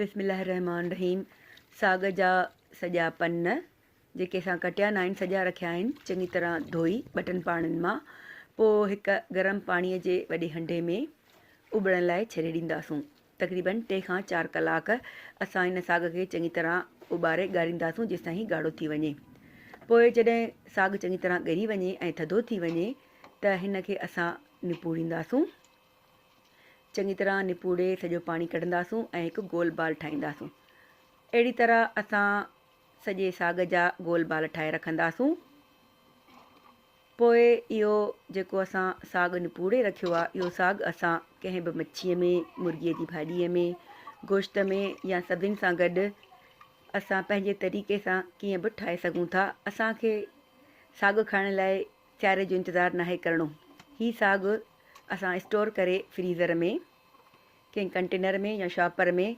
بسم الله الرحمٰن الرحيم ساڳ جا سڄا پن جيڪي اسان ڪٽيا ناهن سڄا رکيا آهن چڱي طرح ڌوئي ٻٽن پاڻين مان پوء هڪ گرم پاڻي جي وڏي هنڊي ۾ اٻرڻ لاء ڇڏي ڏينداسون تقريبن ٽي کان چار ڪلاڪ اسان ان ساڳ کي چڱي طرح اٻاري ڳارينداسون جيستائين هي ڳاڙهو ٿي وڃي پوء جڏهن ساڳ چڱي طرح ڳري وڃي ۽ ٿڌو ٿي وڃي ته هن کي اسان نپوڙينداسون چڱي طرح نپوڙي سڄو پاڻي ڪڍنداسون ۽ هڪ گول بال ٺاهينداسون. اهڙي طرح اسان سڄي ساڳ جا گول بال ٺاهي رکنداسون. پوء اهو جيڪو اسان ساڳ نپوڙي رکيو آهي اهو ساڳ اسان ڪنهن به مڇيء ۾، مرغيء جي ڀاڄيء ۾، گوشت ۾ يا سبزين سان گڏ اسان پنهنجي طريقي سان ڪيئن به ٺاهي سگهون ٿا. اسان کي ساڳ کائڻ لاء سياري جو انتظار ناهي ڪرڻو. هي ساڳ اسان اسٽور ڪري فريزر ۾ ڪنهن ڪنٽينر ۾ يا شاپر ۾.